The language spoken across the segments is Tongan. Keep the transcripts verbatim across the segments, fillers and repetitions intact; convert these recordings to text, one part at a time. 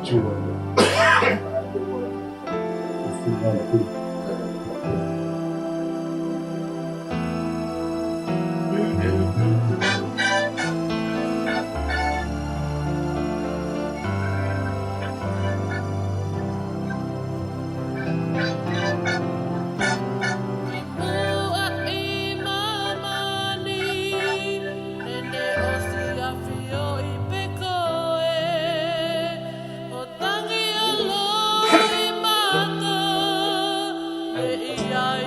Ua ʻi māmani, neʻe ʻosi ʻafioʻi pē koe, ʻo tangi ʻo loʻimata, ʻe ʻi ai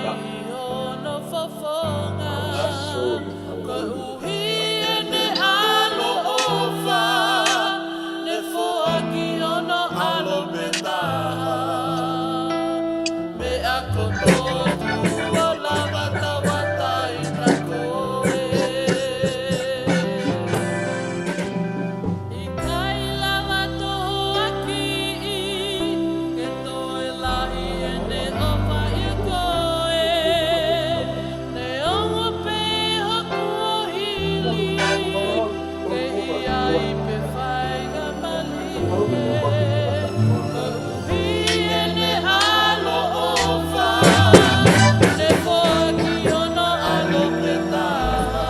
hono fofonga. Koeʻuhi ʻene ʻaloʻofa, ne foaki hono ʻAlo pē taha. Meʻa kotoa kuo lava tauʻatāina koe. ʻIkai lava tohoakiʻi, ke toe lahi ʻene ʻofa ʻia koe. Neongo pē hoku ʻohili, ʻe ʻi ai pē faingamālie. Koeʻuhi ʻene ʻaloʻofa, ne foaki hono ʻAlo pē taha.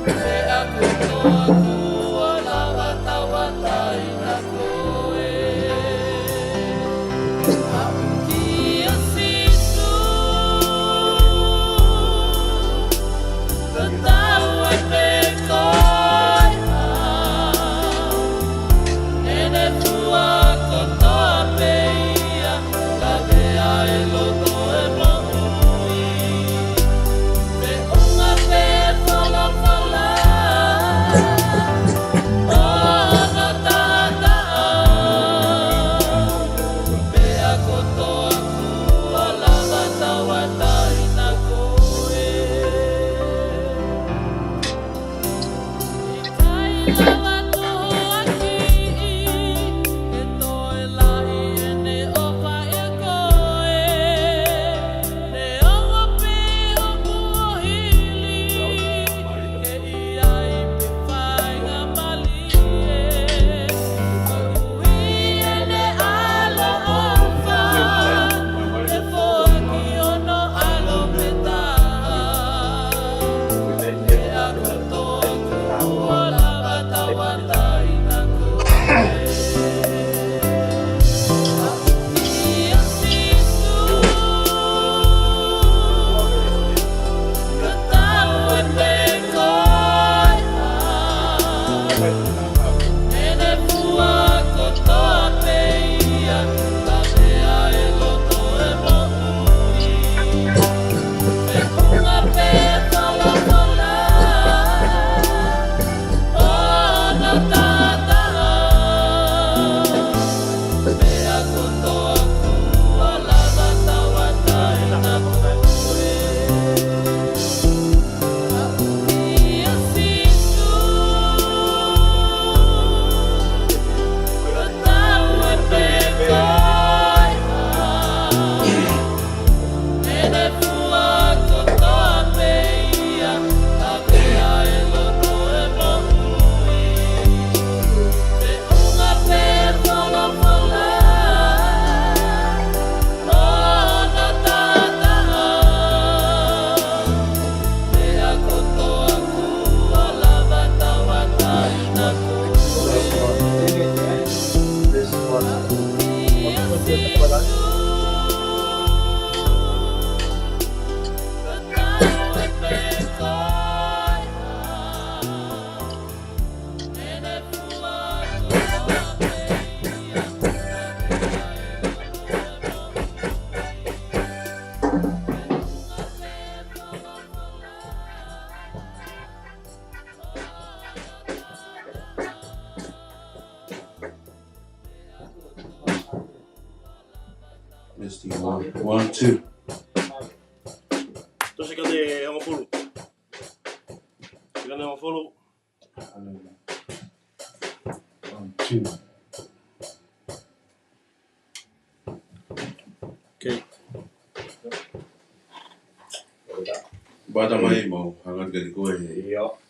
Meʻa kotoa kuo lava tauʻatāina koe. Aʻu kia Sīsū, tatau ai pē ko e hā, ʻene fua kotoa pē ia, lavea e loto e moʻui. Feʻunga pē folofola, ʻo hono taʻataʻa. Meʻa kotoa kuo lava tauʻatāina koe. ʻIkai lava tohoakiʻi, ke toe lahi ʻene ʻofa ʻia koe. Neongo pē hoku ʻohili, ʻe ʻi ai pē faingamālie. Koeʻuhi ʻene ʻaloʻofa, ne foaki hono ʻAlo pē taha. Meʻa kotoa kuo lava tauʻatāina koe. Aʻu kia Sīsū, tatau ai pē ko e hā, ʻene fua kotoa pē ia, lavea e loto e moʻui. Feʻunga pē folofola, ʻo hono taʻataʻa. Meʻa kotoa kuo lava tauʻatāina koe. Aʻu kia Sīsū, tatau ai pē ko e hā, ʻene fua kotoa pē ia, lavea e loto e moʻui. Feʻunga pē folofola, ʻo hono taʻataʻa. Meʻa kotoa kuo lava tauʻatāina koe. Aʻu kia Sīsū, tatau ai pē ko e hā, ʻene fua kotoa pē ia, lavea e loto e moʻui. Testing, one, one, two. Tō sekone hongofulu. Sekone hongofulu. One, two. Okay. Pea ʻomai ʻemau hanga atu kiate koe he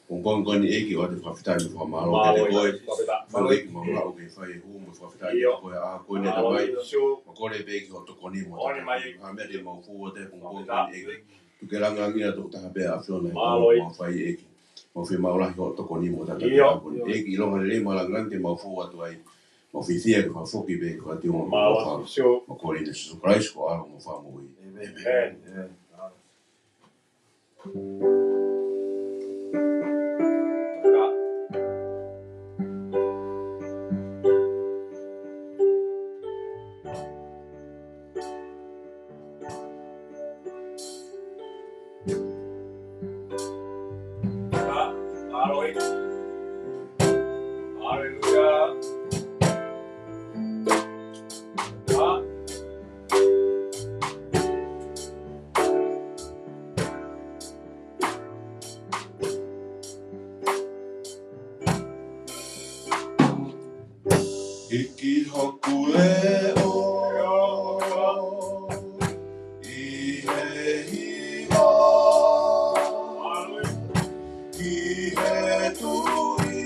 pongipongi ko eni ʻEiki, ʻoatu e fakafetaʻi mo e fakamālō kiate koe. Mālō ʻEiki, mau haʻu ke fai e hū mo Fakafetaʻi ʻia koe ʻa koe ne Tamai. Mālō ʻEiki. Mau kole pē ʻEiki hoʻo tokoni mo e tataki. Ha meʻa te mau fou atu he pongipongi ko eni ʻEiki. Tuku ke langilangiʻia tokotaha pē ʻa e ʻAfiona ʻi hoʻomou mafai ʻEiki. Mau fiemaʻu lahi hoʻo tokoni mo e tataki ʻa koe ʻEiki. ʻIlonga lelei mo langilangi te mau fou atu ai. Mau fiefia ke fakafoki pē ko atu mo mau kole ʻia Sīsū Kalaisi ko e ʻAlo mo e Fakamoʻui. ʻĒmeni. Haleluia. ʻIki hoku leʻo ʻi he hiva ki he tuʻi,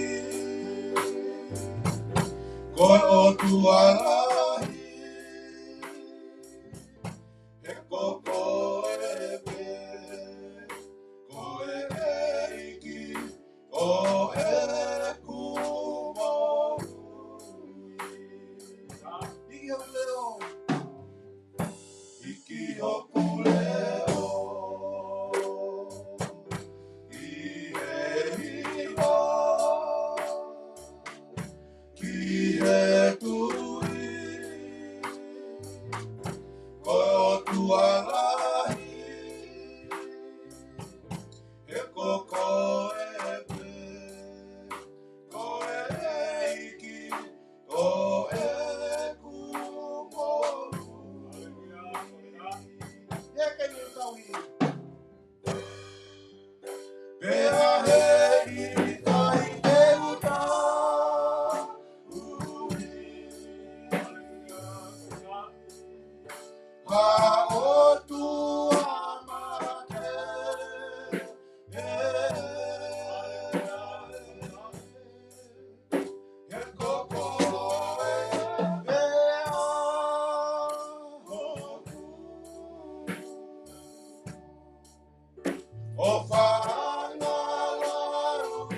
ko e ʻOtua lahi, he ko koe pē, ko e ʻEiki ʻo ʻeku moʻui. ʻIki hoku leʻo. ʻIki hoku leʻo ʻi he hiva ki he tuʻi, ko e ʻOtua lahi, he ko koe pē, ko e ʻEiki ʻo ʻeku moʻui. Ia ke ne tauhi. Pea heʻikai te u tauhi ha ʻotua mate. He ko koe pē ʻa hoku ʻofa angalau.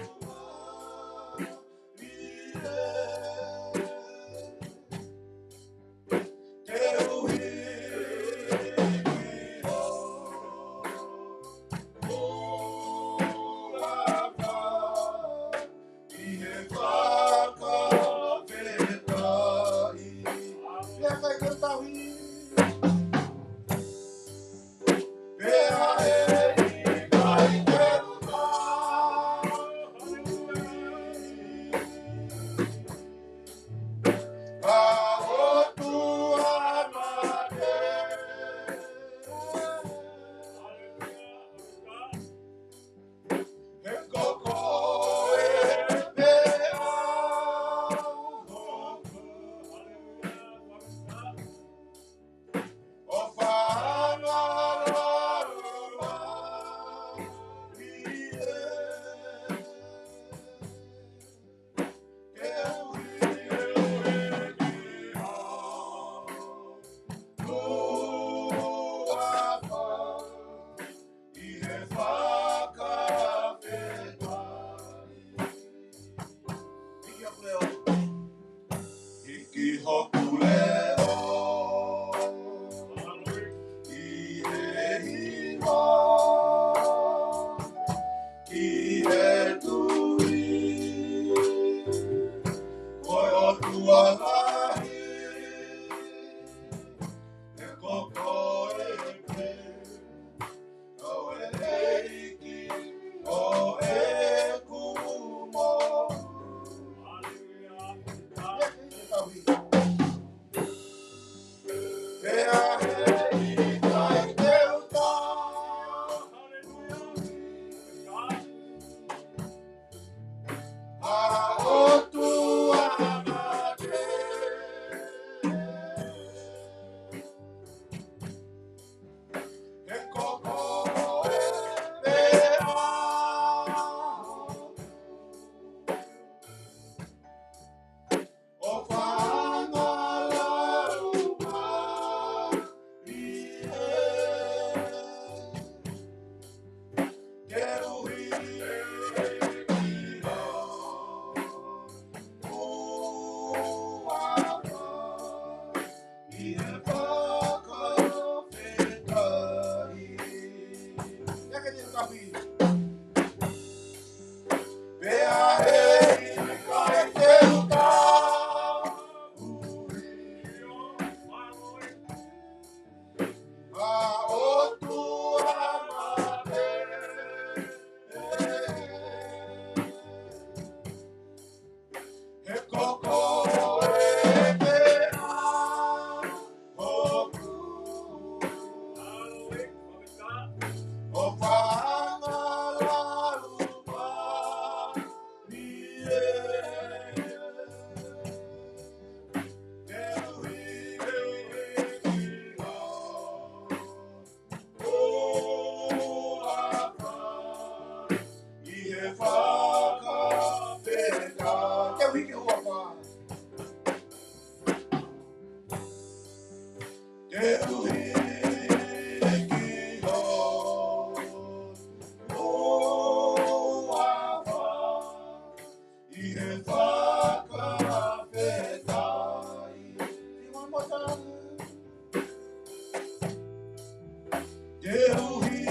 Koeʻuhi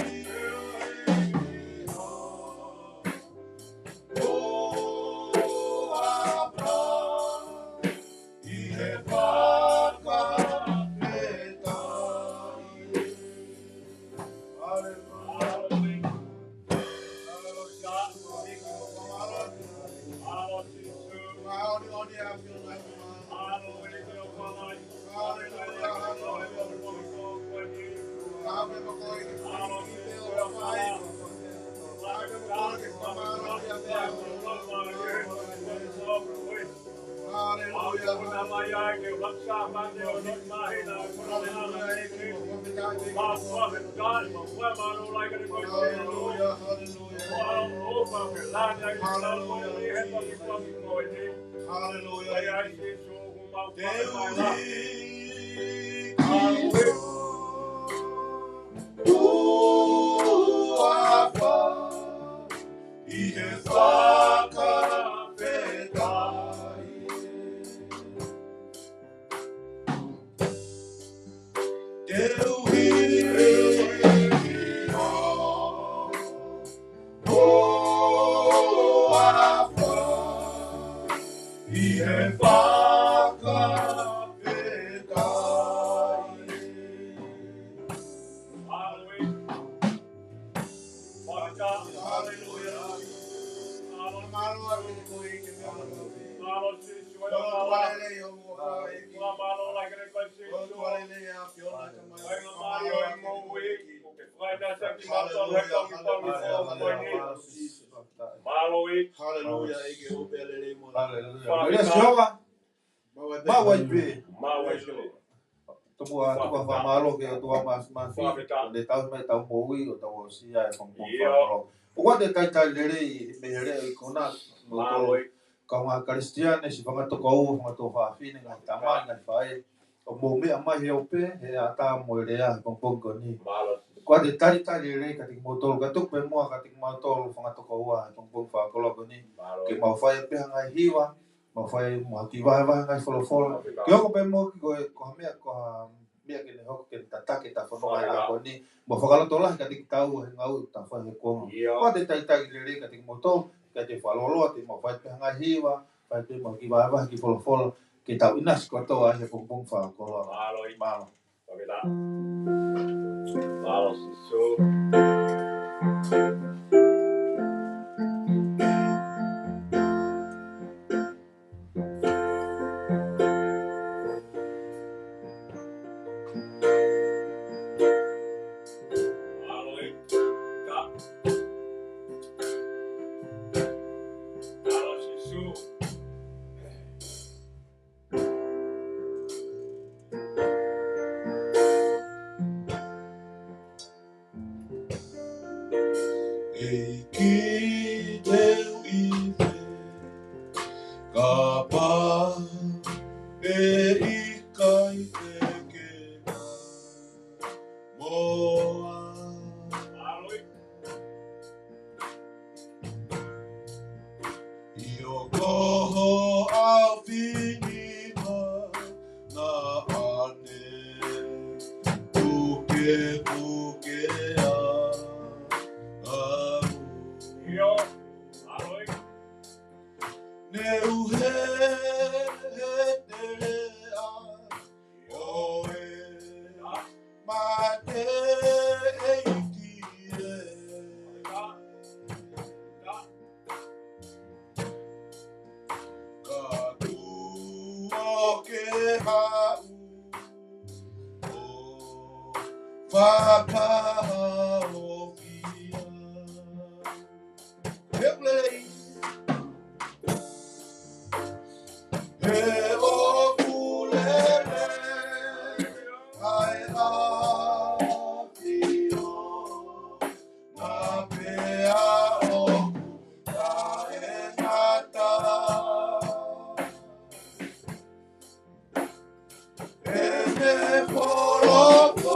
ko ho ʻofa ʻi he fakafetaʻi. Hallelujah. Hallelujah. Hallelujah. Hallelujah. Hallelujah. Hallelujah. Koeʻuhi ko ho ʻofa ʻi he fakafetaʻi. Koeʻuhi ko ho ʻofa ʻi he fakafetaʻi. Hallelujah. Hallelujah. Hallelujah. Hallelujah. Hallelujah. Hallelujah. Maʻu ai pē. Maʻu ai pē. Tuku ā, tuku ā fakamālō ki he ʻOtua Māfimafi. Ko e tau mai tau moʻui ʻo tau aʻusia e pongipongi fakakoloa. ʻOku ou talitali lelei mei he leʻo ʻi kona. Mālō. Kaungā Kalisitiane, siʻi fanga tokoua, fanga tuofāfine, ngaahi tamai, ngaahi faʻē, ʻoku mou meʻa mai he ope, he ʻatā mo e lea he pongipongi ko eni. Mālō. ʻOku ou talitali lelei kiate kimoutolu, kae tuku pē muʻa kiate kimautolu fanga tokoua he pongipongi fakakoloa ko eni. Mālō. Ke mau fai pē ha ngaahi hiva, mau fai mo ha kiʻi vahevahe ngaahi folofola. Mālō. Ke hoko pē muʻa ki ko e, ko ha meʻa, ko ha meʻa ke ne hoko ke ne tataki ʻeta fononga he ʻaho ko eni. Mo fakalotolahi kiate kitaua he ngāue ʻoku tau fai he kuonga. ʻOku ou talitali lelei kiate kimoutolu, kiate fakaloloa, te mau fai pē ha ngaahi hiva, fai pē mo ha kiʻi vahevahe, kiʻi folofola, ke tau ʻinasi kotoa ai he pongipongi fakakoloa. Mālō. Mālō. Mālō Sīsū. ʻEiki te u ʻi fē, kapau ʻe ʻikai te ke moa. ʻIo ko ho ʻaofi ni maʻanaʻane, pukepuke au. ʻIo, ʻalu. Ne u hē, hē tele ai ʻo e mate ʻEiki ē. Ka kuo ke haʻu ʻo fakahaofia. He ʻoku lelei. He ʻoku lelei ʻa e ʻAfiona pea ʻoku taʻengata ʻene folofola.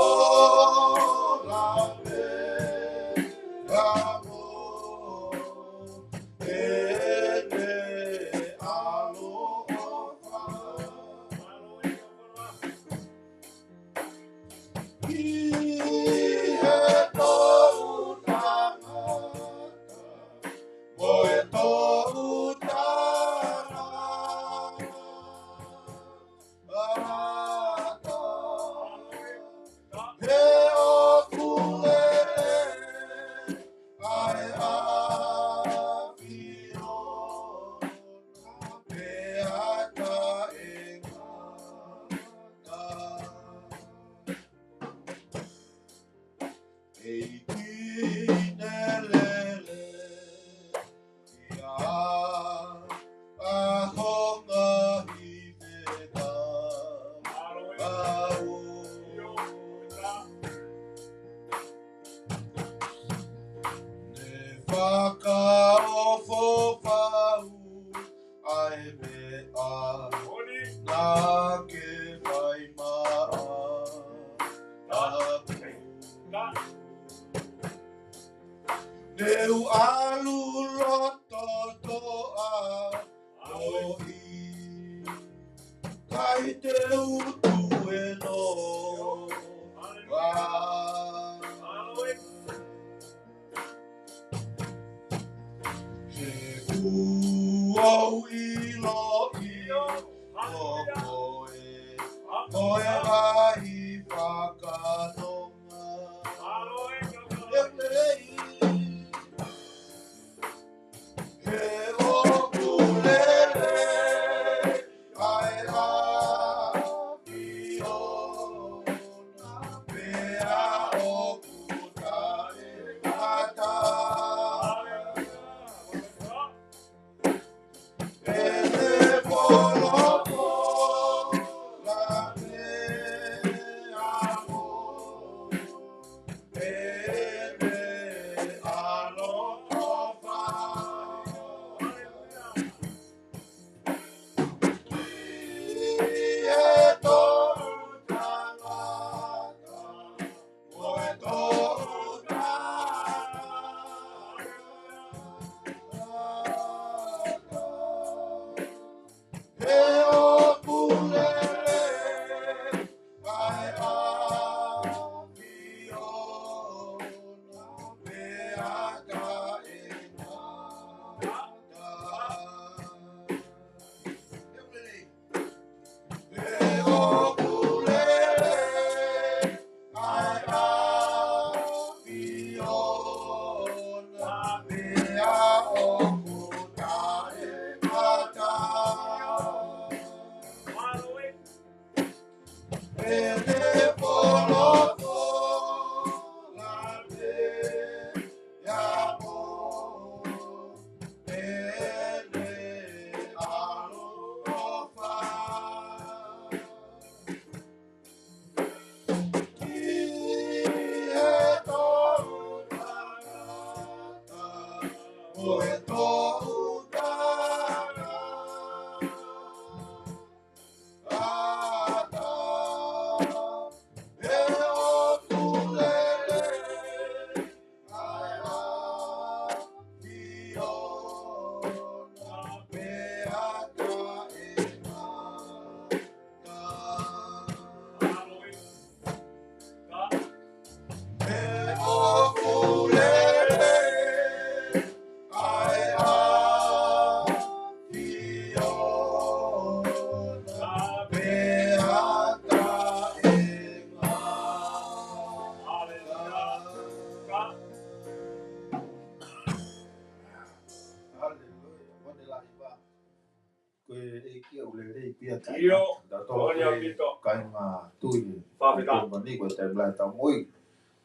Fakaofo fau ʻa e meʻa naʻa ke fai maʻa. Ne u ʻalu loto toʻa ʻo ʻi kai te u tuʻu ʻo noa. He kuo u ʻiloʻi ʻoku ʻikai ko e lahi fakanonga. He ʻoku lelei. He ʻoku lelei ʻa e ʻAfiona, pea ʻoku taʻengata. Pea te folofola pea mo ʻene ʻaloʻofa. ʻI he toʻutangata, mo e toʻutangata. He ʻoku lelei ʻa e ʻAfiona, pea taʻengata. He ʻoku lelei ʻa e ʻAfiona, pea ʻoku taʻengata. Pea te folofola pea mo ʻene ʻaloʻofa. ʻI he toʻutangata, mo e toʻutangata. He ʻoku lelei ʻa e ʻAfiona, pea taʻengata. He ʻoku lelei ʻa e ʻAfiona, pea taʻengata. Haleluia. Ko e ʻEiki ʻoku lelei pē ia taʻengata. ʻIo. Tautolu ko e kāinga tui. Fakafetaʻi. Ko e taimi lahi ʻetau moʻui.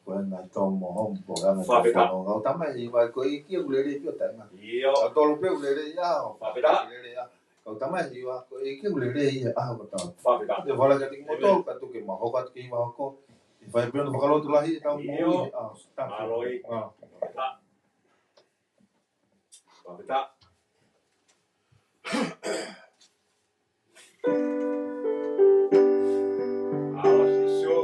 Ko e ngaahi tau mo homo, ko e ngaahi tau. Fakafetaʻi. Kau tama ʻi vai ko e ʻEiki ʻoku lelei pē ia taʻengata. ʻIo. Tautolu pē ʻoku lelei ia. Fakafetaʻi. Lelei ia. Kau tama ʻi vai ko e ʻEiki ʻoku lelei ia ʻaho kotoa. Fakafetaʻi. Te u fala kiate kimoutolu, ʻĒmeni, ka tuku ke mau hoko atu ki he vahe hoko. ʻE fai pē ʻo fakalotu lahi ʻetau moʻui. ʻIo. ʻA, tau. Mālō ʻEiki. ʻA. Fakafetaʻi. Fakafetaʻi. ʻAla Sīsū.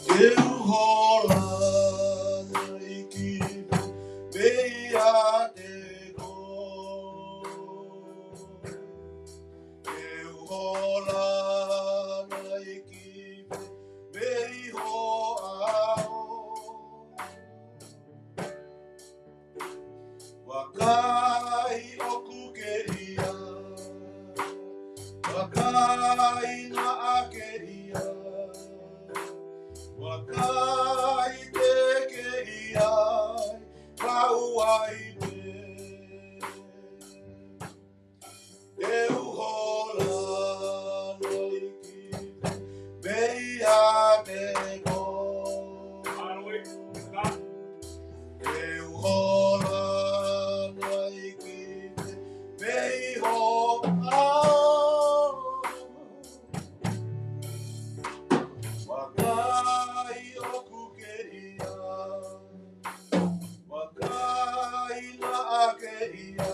Te u hola ʻi he kī mei ʻiate koe. Te u hola ʻi he kī mei ho ʻao. Vakai ʻoku ke ʻia, vakai naʻa ke ʻia, Vakai te ke ʻi ai, kau ai pē. Te u hola nai ki mei a te ko. Te u hola nai ki mei ho a. Vakai ʻoku ke ʻi ai. Vakai naʻa ke ʻi ai.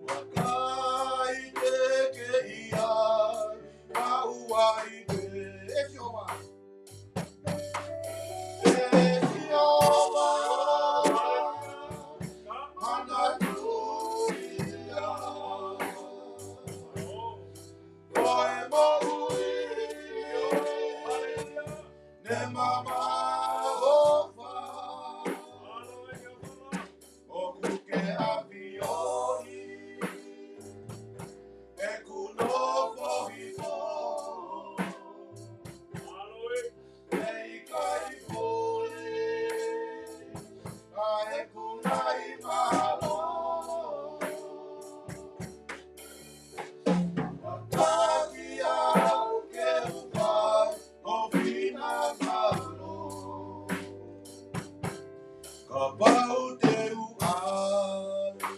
Vakai te ke ʻi ai. Kau ai pē. ʻE Sihova. ʻE Sihova. Manatuʻi au. Ko e moʻui ʻo e ne mamaʻo fa. ʻOku ke ʻafioʻi ʻeku nofo hifo. ʻE ʻikai puli ʻa ʻeku ngaahi mālohi. Tataki au ke u fai ho finangalo. Kapau te u ʻalu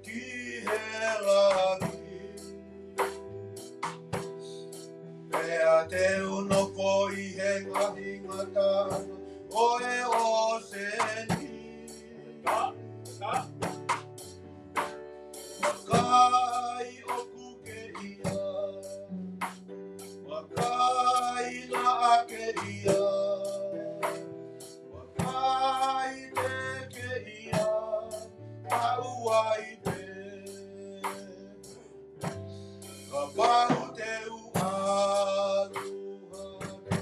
ki he langi, pea te u nofo ʻi he ngaahi ngataʻanga ʻo e ʻōseni. Vakai ʻoku ke ʻi ai. Vakai naʻa ke ʻi ai. Vakai te ke ʻi ai. Kau ai pē. Kapau te u ʻalu hake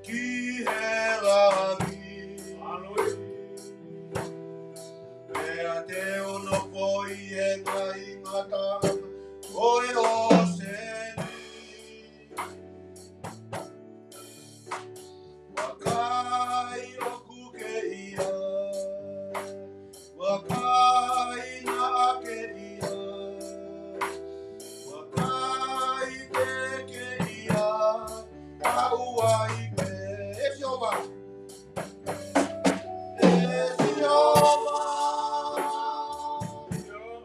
ki he langi, pea te u nofo ʻi he ngaahi ngataʻanga ʻo e ʻōseni. Vakai ʻoku ke ʻi ai. Vakai naʻa ke ʻi ai. Vakai te ke ʻi ai. Kau ai pē. ʻE Sihova. ʻE Sihova.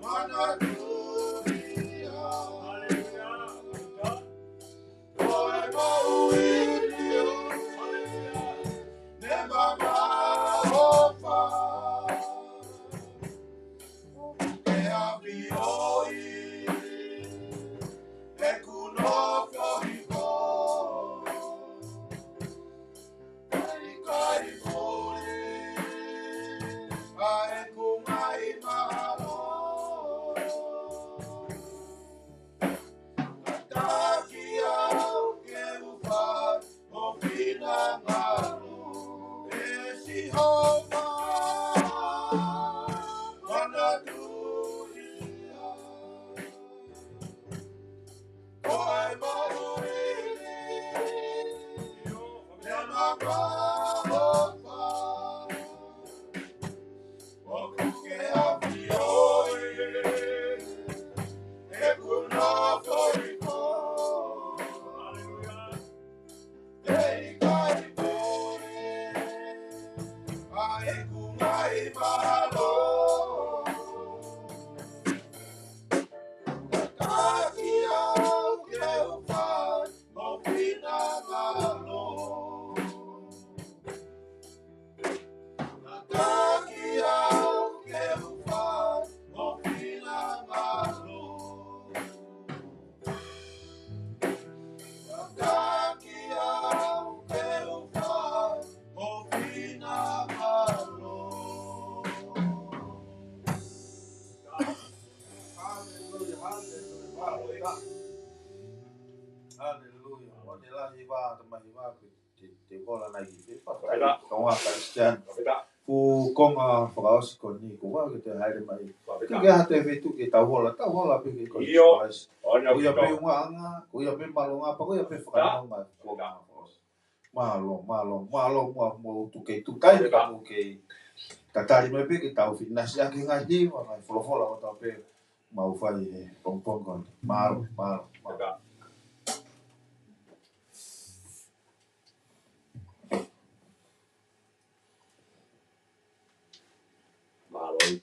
Manatuʻi au. Ko e moʻui ʻo e ne mamaʻo fa. ʻE ʻafioʻi ʻeku nofo hifo. ʻE ʻikai puli ʻa ʻeku ngaahi mālohi. Tataki au ke u fai ho finangalo, ʻe Sihova, manatuʻi au. Ko e moʻui ʻo e ne mamaʻo fa. ʻOku ke ʻafioʻi ʻeku nofo hifo. ʻE ʻikai puli ʻa ʻeku ngaahi mālohi. Tataki au ke u fai ho finangalo. Tataki au ke u fai ho finangalo. Tataki au ke u fai ho finangalo. Haleluia, haleluia, haleluia. Haleluia. ʻOku lahi e vā, tamai vā, te, te kola nai ki te. Fakafetaʻi. Kaungā Kalisitiane. Fakafetaʻi. Ko e konga fakaʻosi ko eni, ko e ʻai ke te haere mai. Fakafetaʻi. Ke ke hā te feituʻu ke tau hola, tau hola pē ki he ʻEiki ko Sīsū Kalaisi. Ko ia pē ʻulungaanga, ko ia pē māʻolunga, pea ko ia pē fakanonga. Fakafetaʻi. Ko e konga fakaʻosi. Mālō, mālō, mālō muʻa hoʻomou tuku ke tuku taimi ka mou kei tatali mai pē ke tau feʻinasiʻaki e ngaahi hiva, ngaahi folofola ʻoku tau pehē ʻoku mau fai he pongipongi ko eni. Mālō, mālō, mālō. Mālō.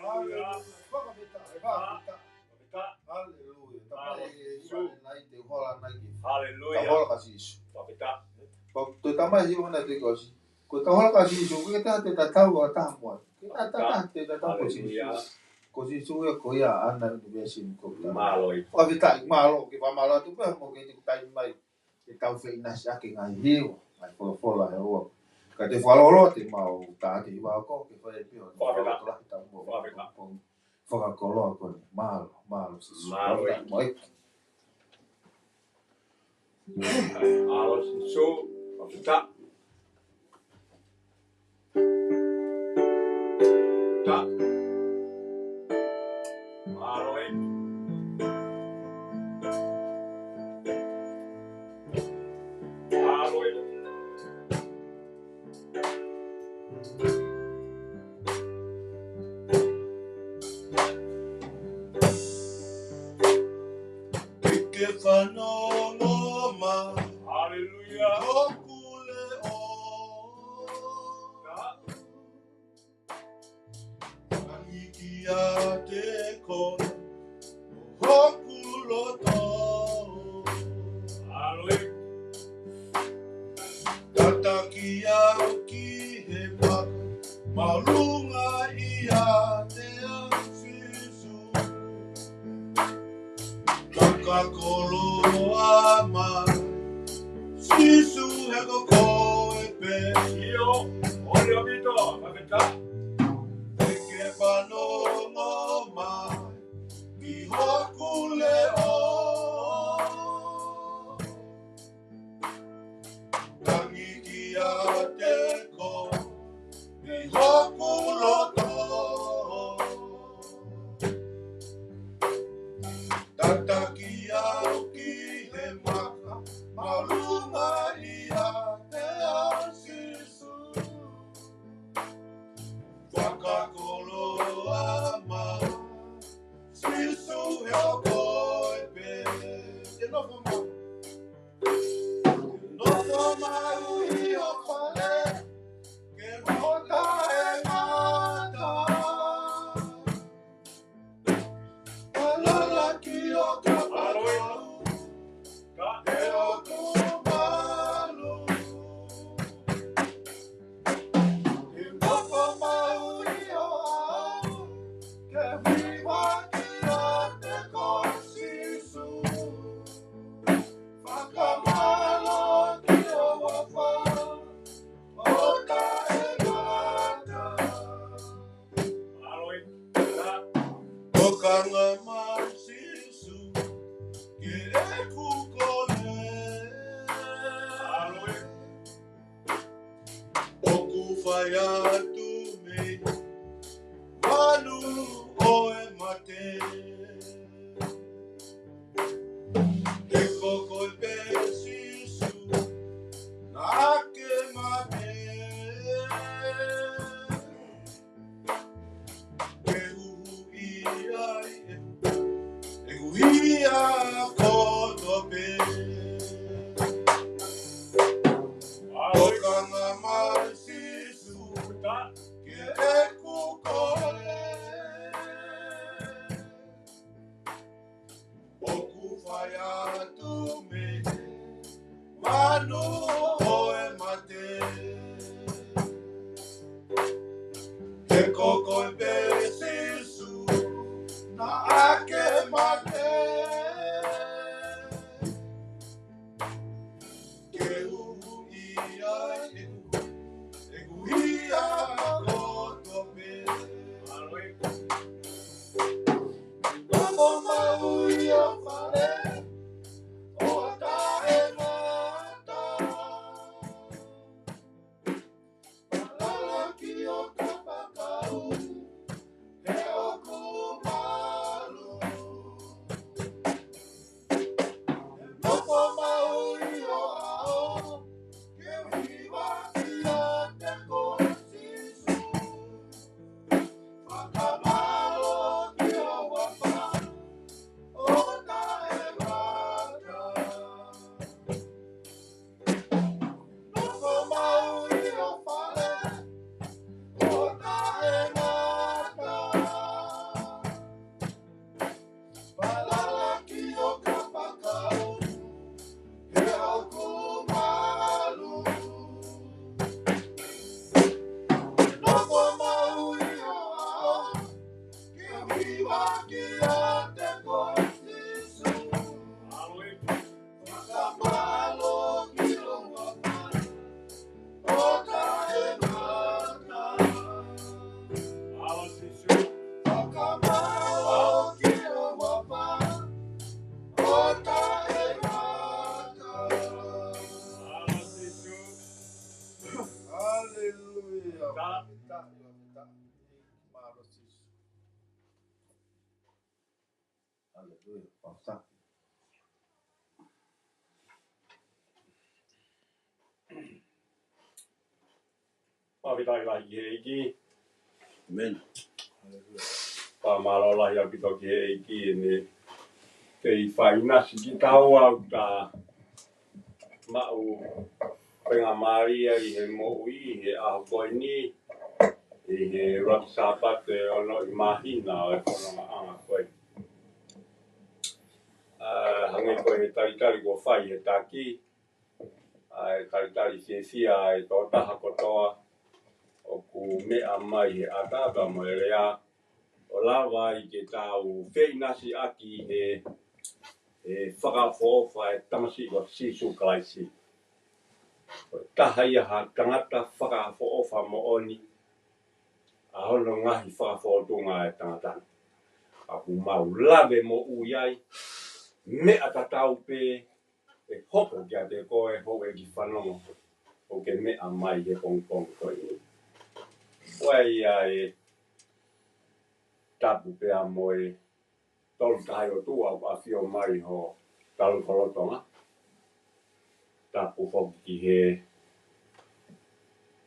Haleluia. Haleluia. Tau hola nai ki. Haleluia. Tau hola kia Sīsū. Fakafetaʻi. Ko e tau mai hiva na te kosi. Ko e tau hola kia Sīsū, ko e tau te tatau ʻa taha mo. Ko e tau te tatau mo Sīsū. Haleluia. Ko Sīsū ia ko ia ʻa e ʻunivēsi ko e tau. Mālō. Fakafetaʻi, mālō, ke fakamālō atu pē mo ke tuku taimi mai ke tau feʻinasiʻaki e ngaahi hiva, ngaahi folofola ʻa e ʻOtua. Ka te fakalōloa te mau tā te hiva ko ke fai pē ʻo fakakoloa ki he tau mo. Fakakoloa ko eni. Mālō, mālō Sīsū. Mālō. Fakafetaʻi mo e. Mālō Sīsū. Fakafetaʻi. Ta. Mālō ē. Mālō ē. Ke fanongo mai. Haleluia. Hoku leʻo. Ka. Langi kiate koe. Māʻolunga ʻiate au Sīsū. Fakakoloa mai Sīsū he ko koe pē. ʻIo, ʻoiauē, fakafetaʻi. Ke ke fanongo mai ki hoku leʻo. Tangi kiate koe ʻi hoku loto. Tataki au ki he maka, māʻolunga ʻiate au Sīsū. Fakakoloa mai Sīsū he ko koe pē. Ke nofo mai. Nofo mai ʻi ho fale, ke u ʻota e ngata. Falala ki ho kapakau, he ʻoku malu. Ke nofo mai ʻi ho ʻao, ke u hiva kiate koe Sīsū. Fakamālō ki ho huafa, ʻo taʻengata. Tokanga mai Sīsū ki heʻeku kole. ʻOku fai atu mei manu ʻo e mate. He ko koe pē Sīsū naʻa ke mate. Ke huhuʻi ai ʻeku hia kotoa pē. Tokanga mai Sīsū ki heʻeku kole. ʻOku fai atu mei manu ʻo e mate. He ko koe pē Sīsū naʻa ke mate. Ke huhuʻi ai ʻeku, ʻeku hia kotoa pē. Nofo mai ʻi ho fale, ʻo taʻengata. Falala ki ho kapakau, he ʻoku malu. Nofo mai ʻi ho ʻao, ke u hiva kiate koe Sīsū. Fakamālō ki ho huafa, ʻo taʻengata. Nofo mai ʻi ho fale, ʻo taʻengata. Falala ki ho kapakau, he ʻoku malu. Nofo mai ʻi ho ʻao, ke u hiva kiate koe Sīsū. Fakamālō ki ho huafa, ʻo taʻengata. Fakamālō ki ho huafa, ʻo taʻengata. Haleluia. Mālō Sīsū. Haleluia. Fakafetaʻi lahi ki he ʻEiki. ʻĒmeni. Fakamālō lahi ʻaupito ki he ʻEiki ʻene kei faʻinasi kitaua ʻo ta maʻu faingamālie ʻi he moʻui ʻi he ʻaho ko eni, ʻi he ʻuluaki Sāpate ʻo e onoʻi māhina ʻo e fonongaʻanga ko eni. ʻA, hangē ko e talitali kuo fai ʻe he taki, ʻa e talitali fiefia ʻa e tokotaha kotoa, ʻoku meʻa mai he ʻatā pea mo e lea, ʻo lava ai ke tau feʻinasiʻaki he, he fakaʻofoʻofa ʻa e tamasiʻi ko Sīsū Kalaisi. Ko e taha ia ha tangata fakaʻofoʻofa moʻoni, ʻa hono ngaahi fakafōtunga ʻa e tangata. ʻOku mau lave moʻui ai, meʻa tatau pē ʻe hoko kiate koe houʻeiki fanongo ʻoku ke meʻa mai he pongipongi ko eni. Ko ia ʻe tapu pea mo e Tolu Tahaʻi ʻOtua ʻoku ʻafio mai ho talu ko lolotonga. Tapu foki ki he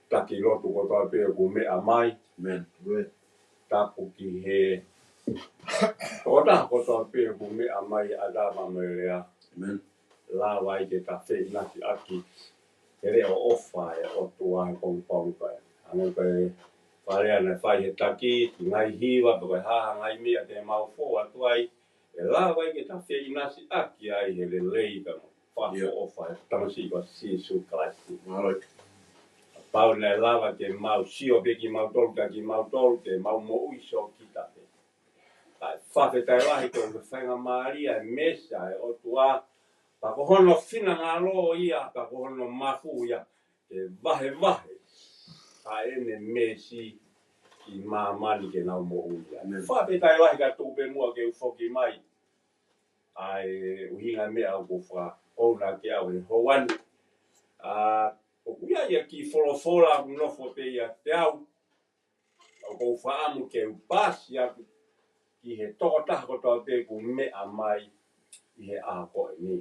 taki lotu kotoa pē ʻoku meʻa mai. Amen. Tapu ki he tokotaha kotoa pē ʻoku meʻa mai ʻatā pea mo e lea. Amen. Lava ai ke ta feʻinasiʻaki he leʻo ʻofa ʻa e ʻOtua he pongipongi ko eni. Hangē ko e fakalea naʻe fai he taki, ki he ngaahi hiva, pe ko e hā ha ngaahi meʻa te mau fou atu ai, ʻe lava ai ke ta feʻinasiʻaki ai he lelei pea mo e fakaʻofoʻofa ʻa e tamasiʻi ko Sīsū Kalaisi. Mālō. Kapau naʻe lava ke mau sio pē kimautolu kia kimautolu, te mau moʻui sio kita pē. Kae fakafetaʻi lahi ko e faingamālie ʻa e meesi ʻa e ʻOtua, pea ko hono finangalo ia, pea ko hono mafu ia, ke vahevahe ʻa ʻene meesi ki māmani ke nau moʻui ai. Amen. Fakafetaʻi lahi, ka tuku pē muʻa ke u foki mai ʻa e ʻuhinga meʻa ʻoku fakaʻofoʻofa ki ai he houa ni. ʻA, ʻoku ʻi ai ʻa e kiʻi folofola ʻoku nofo pē ʻiate au, ʻoku ou fakaʻamu ke u paasi atu ki he tokotaha kotoa pē ʻoku meʻa mai ʻi he ʻaho ko eni.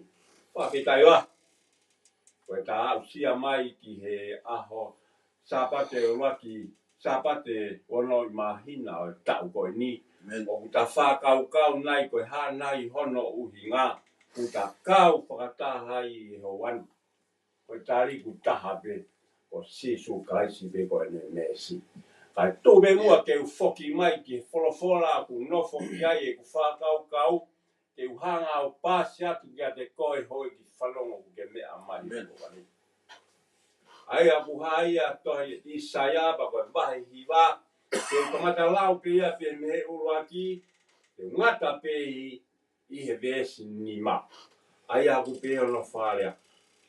Fakafetaʻi lahi. Ko e ta aʻusia mai ki he ʻaho Sāpate ʻuluaki, Sāpate ono ʻi māhina ʻo e taʻu ko eni. Amen. ʻOku ta fakakaukau nai ko e hā nai hono ʻuhinga ʻoku ta kau fakataha ai he houa ni. Ko e tali ʻoku taha pē, ko Sīsū Kalaisi pē ko ʻene meesi. Kae tuku pē muʻa ke u foki mai ki he folofola ʻoku nofo ki ai ʻeku fakakaukau, ke u hanga ʻo paasi atu kiate koe houʻeiki fanongo ʻoku ke meʻa mai. Amen. Ko eni. ʻA ia ʻoku hā ia tohi ʻIsaia pea ko e vahe hiva, ke u kamata lau pē ia pē mei he ʻuluaki, ke u ngata pē ʻi, ʻi he veesi nima. ʻA ia ʻoku pehē hono fakalea: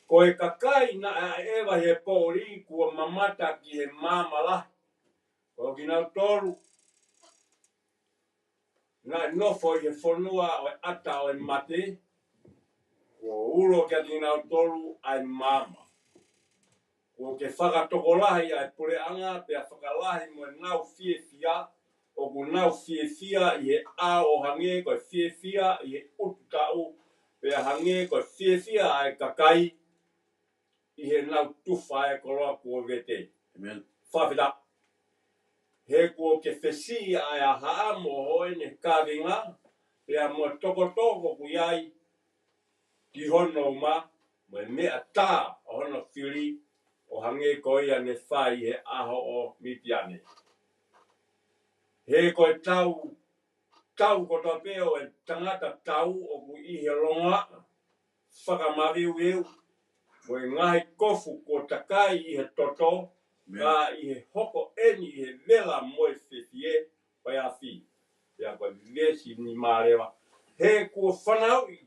Ko e kakai naʻe ʻaʻeva ʻi he pōʻuli kuo mamata ki he maama lahi. Ko kinautolu naʻe nofo ʻi he fonua ʻo e ʻata ʻo e mate, kuo ulo kiate kinautolu ʻa e maama. Kuo ke fakatokolahi ʻa e puleʻanga, pea fakalahi mo ʻenau fiefia, ʻoku nau fiefia ʻi he ʻao ʻo hangē ko e fiefia ʻi he ʻutu taʻu, pea hangē ko e fiefia ʻa e kakai ʻi heʻenau tufa ʻa e koloa kuo vete. Amen. Fakafetaʻi. He kuo ke fesiʻi ʻa e ʻahaʻa mo hoʻo ʻene kavenga, pea mo e tokotoko ʻoku ʻi ai ki hono uma, mo e meʻa tā ʻo hono fili, ʻo hangē ko ia ne fai he ʻaho ʻo Mitiane. He ko e tau, tau kotoa pē ʻo e tangata tau ʻoku ʻi he longoaʻa fakamaveuveu, mo e ngaahi kofu kuo takai ʻi he toto, Amen. Ka ʻi he hoko eni ʻi he vela mo e fefie, ko e afi. Pea ko e veesi nima leva. He kuo fanauʻi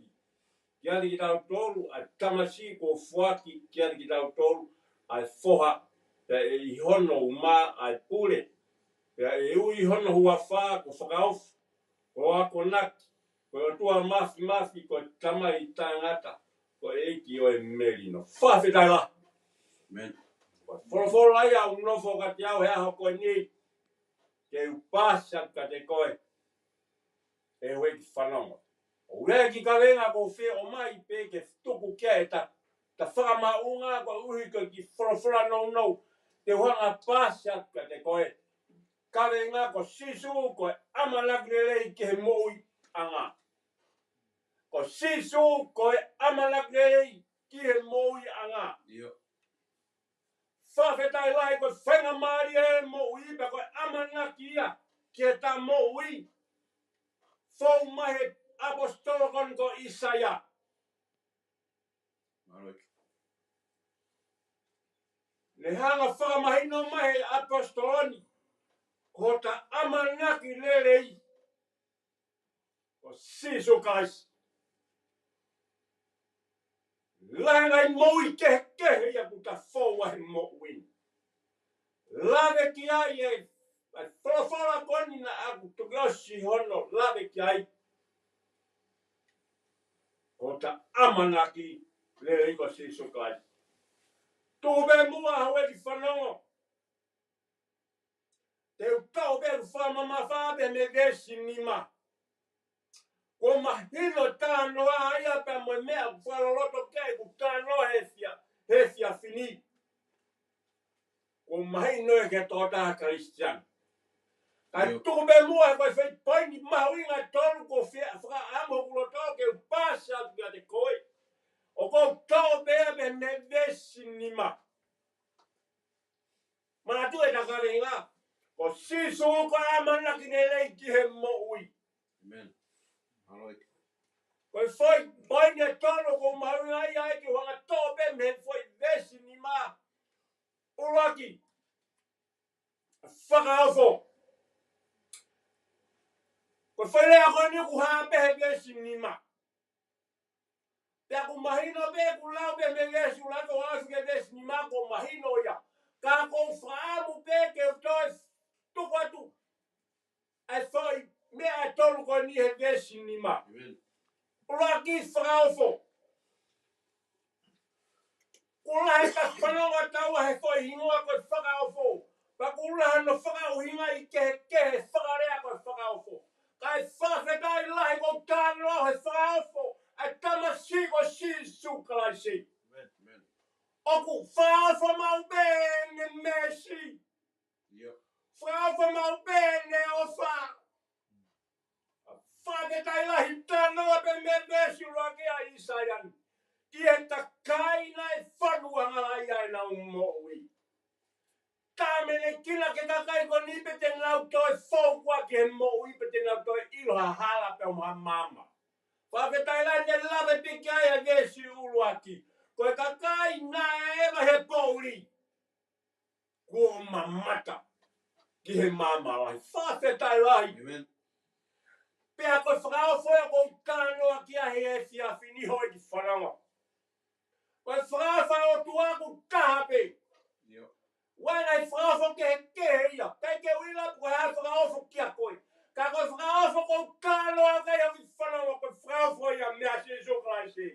kiate kitautolu ʻa e tamasiʻi, kuo foaki kiate kitautolu ʻa e foha, pea ʻe ʻi hono uma ʻa e pule, pea ʻe ui hono huafa ko Fakaofi, ko Akonaki, ko e ʻOtua Mafimafi, ko e Tamai Taʻengata, ko e ʻEiki ʻo e Melino. Fakafetaʻi lahi. Amen. Ko e folofola ia ʻoku nofo kiate au he ʻaho ko eni, ke u paasi atu kiate koe, ʻe houʻeiki fanongo. ʻOku ʻi ai e kiʻi kavenga ʻoku ou fie ʻomai pē ke tuku ki ai ʻeta, ʻeta fakamaʻunga, koeʻuhi ko e kiʻi folofola nounou te u hanga ʻo paasi atu kiate koe. Kavenga: Ko Sīsū ko e ʻamanaki lelei ki he moʻuiʻanga. Ko Sīsū ko e ʻamanaki lelei ki he moʻuiʻanga. ʻIo. Fakafetaʻi lahi, ko e faingamālie ʻo e moʻui, pea ko e ʻamanaki ia ki heʻeta moʻui. Fou mai he ʻaposetolo ko eni ko ʻIsaia. Mālō. Ne hanga fakamahino mai he ʻaposetolo ni ko hota ʻamanaki lelei ko Sīsū Kalaisi. Lahi e ngaahi moʻui kehekehe ia kuo ta fou ai he moʻui ni. Lave ki ai e, ʻa e folofola ko eni naʻa ku toki ʻosi hono lave ki ai. Ko hota ʻamanaki lelei ko Sīsū Kalaisi. Tuku pē muʻa houʻeiki fanongo. Te u toʻo pē ʻeku fakamamafa pē mei he veesi nima. Kuo mahino talanoa ia pea mo e meʻa kuo fakaloloto ki ai ʻeku talanoa he fia, he efiafi ni. Kuo mahino ia ki he tokotaha Kalisitiane. Kae tuku pē muʻa ko e foʻi poini mahuʻinga ʻe tolu kuo fie fakaʻamu hoku loto ke u paasi atu kiate koe. ʻOku ou toʻo pē ia mei he veesi nima. Manatuʻi ʻeta kaveinga, ko Sīsū ko e ʻamanaki lelei ki he moʻui. Amen. Hallelujah. Ko e foʻi poini ʻe tolu ʻoku ou mahuʻingaʻia ai ke u hanga ʻo toʻo pē mei he foʻi veesi nima. ʻUluaki, fakaofo. Ko e foʻi lea ko eni ʻoku hā pē he veesi nima. Pea ʻoku mahino pē, ʻoku lau pē mei he veesi ʻuluaki ʻo aʻu ki he veesi nima, ʻoku mahino ia. Ka ʻoku ou fakaʻamu pē ke u toe tuku atu ʻa e foʻi meʻa ʻe tolu ko eni he veesi nima. Amen. ʻUluaki, fakaofo. Kuo lahi e fanongo ʻataua he foʻi hingoa ko e fakaofo. Pea kuo lahi hono fakaʻuhingaʻi kehekehe e fakalea ko e fakaofo. Kae fakafetaʻi lahi ʻoku ou talanoa he fakaofo ʻa e tamasiʻi ko Sīsū Kalaisi. Amen, amen. ʻOku fakaofo maʻu pē ʻene meesi. Io. Fakaofo maʻu pē ʻene ʻofa. Fakafetaʻi lahi, talanoa pē mei he veesi ʻuluaki ʻa ʻĪsaia ni. Ki he kakai naʻe fonu angahala ʻenau moʻui. Tāmateʻi kinautolu ʻe he kakai ko eni pea te nau toe fou koā ki he moʻui pea te nau toe ʻilo ha hala pea mo ha maama. Fakafetaʻi lahi, ne lave pē ki ai ʻa e veesi ʻuluaki. Ko e kakai naʻe ʻeva he poʻuli. Kuo mamata ki he maama lahi. Fakafetaʻi lahi. Amen. Pea ko e fakaofo ia ʻoku ou talanoa ki ai he efiafi ni, houʻeiki fanongo. Ko e fakaofo ʻa e ʻOtua ʻoku taha pē. Io. ʻOku ʻi ai e ngaahi fakaofo kehekehe ia. ʻIkai ke u ʻilo pe ko e hā e fakaofo kiate koe. Ka ko e fakaofo ʻoku ou talanoa ki ai, houʻeiki fanongo, ko e fakaofo ia meia Sīsū Kalaisi.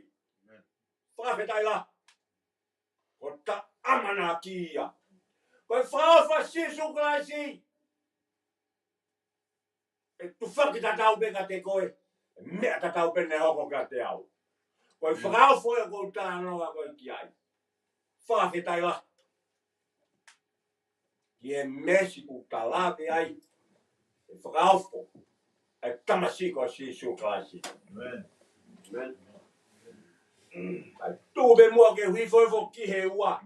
Amen. Fakafetaʻi lahi. Ko hota ʻamanaki ia. Ko e fakaofo ʻa Sīsū Kalaisi ʻe tufaki tatau pē kiate koe, ʻe meʻa tatau pē ʻene hoko kiate au. Ko e fakaofo ia ʻoku ou talanoa ko ē ki ai. Fakafetaʻi lahi. Ki he meesi ʻoku ta lave ai, e fakaofo ʻa e tamasiʻi ko Sīsū Kalaisi. Amen. Amen. Kae tuku pē muʻa ke u hifo hifo ki he ua.